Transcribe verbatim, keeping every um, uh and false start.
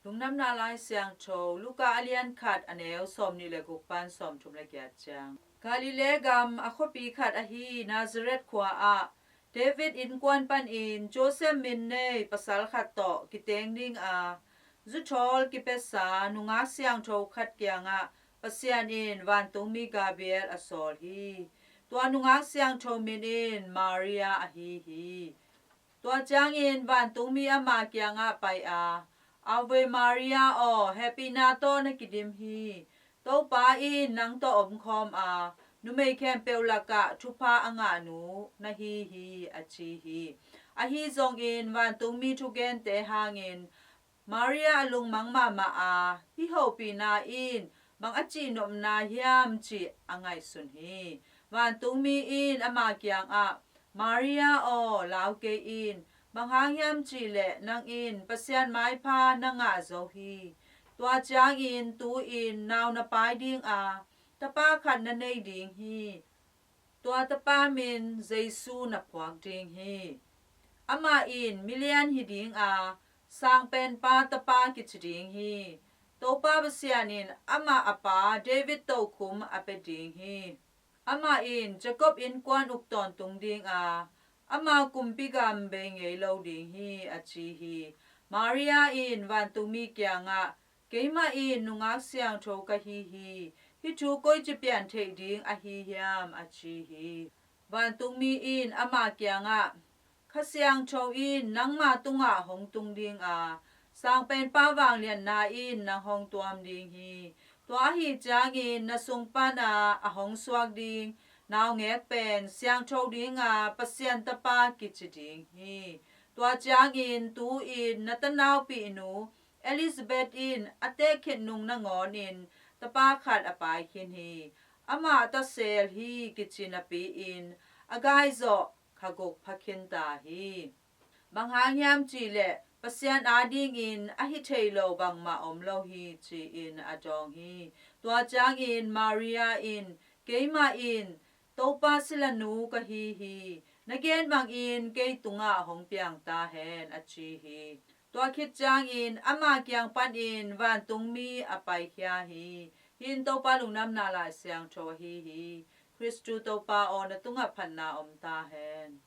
Lungdamna Lai Siangtho Luka a lian khat, a neu sawmnih le guk pan sawmthum le giat ciang. Galilee gam a khuapi khat ahi Nazareth khua ah David innkuan panin Joseph min nei pasal khat tawh kiteng dinga zuthawl kipiasa nungak siangtho khat kiangah Pasian in vantungmi Gabriel a sawl hi. Tua nungak siangtho min in Maria ahi hi. Tua ciangin vantungmi ama kiangah pai a, Ave Maria aw, hehpihna tawh na kidim hi. Topa in nang tawh omkhawm a, numei khempeuh lakah thupha a ngahnu na hi hi, a ci hi. Ahi zongin vantungmi thugente hangin Maria a lungmang mahmah a, hih hopihna in bang a cihnopna hiam cih a ngaihsun hi. Vantungmi in ama kiangah, Maria aw, lau kei in, bang hang hiam cihleh nang in Pasian maipha na ngah zo hi. Tua ciangin tu-in nau na pai dinga tapa khat na nei ding hi. Tua tapa min Jesu na phuak ding hi. Amah in milian hi dinga Sangpenpa tapa kici ding hi. Topa Pasian in amah a pa David tokhum a pia ding hi. Amah in Jacob innkuan uk tawntung dinga ama kumpi gam bei ngei lo ding hi, a ci hi. Maria in vantungmi kiangah, Keimah in nungak siangtho ka hi hi. Hih thu koici pian theih ding ahi hiam, a ci hi. Vantungmi in ama kiangah, Kha Siangtho in nangma tungah hong tung dinga Sangpenpa vangliatna in nang hong tuam ding hi. Tua ahi ciangin na sung pana a hong suak ding naungek pen siangtho dinga Pasian tapa kici ding hi. Tua ciangin tu-in na tanaupi nu Elizabeth in a tehkhit nung nangawnin tapa khat a pai khin hi. Amah tasel hi kici napi-in a gai zawh kha guk pha khin ta hi. Bang hang hiam cihleh Pasian adingin a hi thei lo bangmah om lo hi, ci-in a dawng hi. Tua ciangin Maria in, Keimah in Topa silanu ka hi hi. Na gen bangin kei tungah hong piang ta hen, a ci hi. Tua khit ciangin ama kiang panin vantungmi a paikhia hi. Hih in Topa Lungdamna Lai Siangtho ahi hi. Khristu Topa aw, na tungah phatna om ta hen.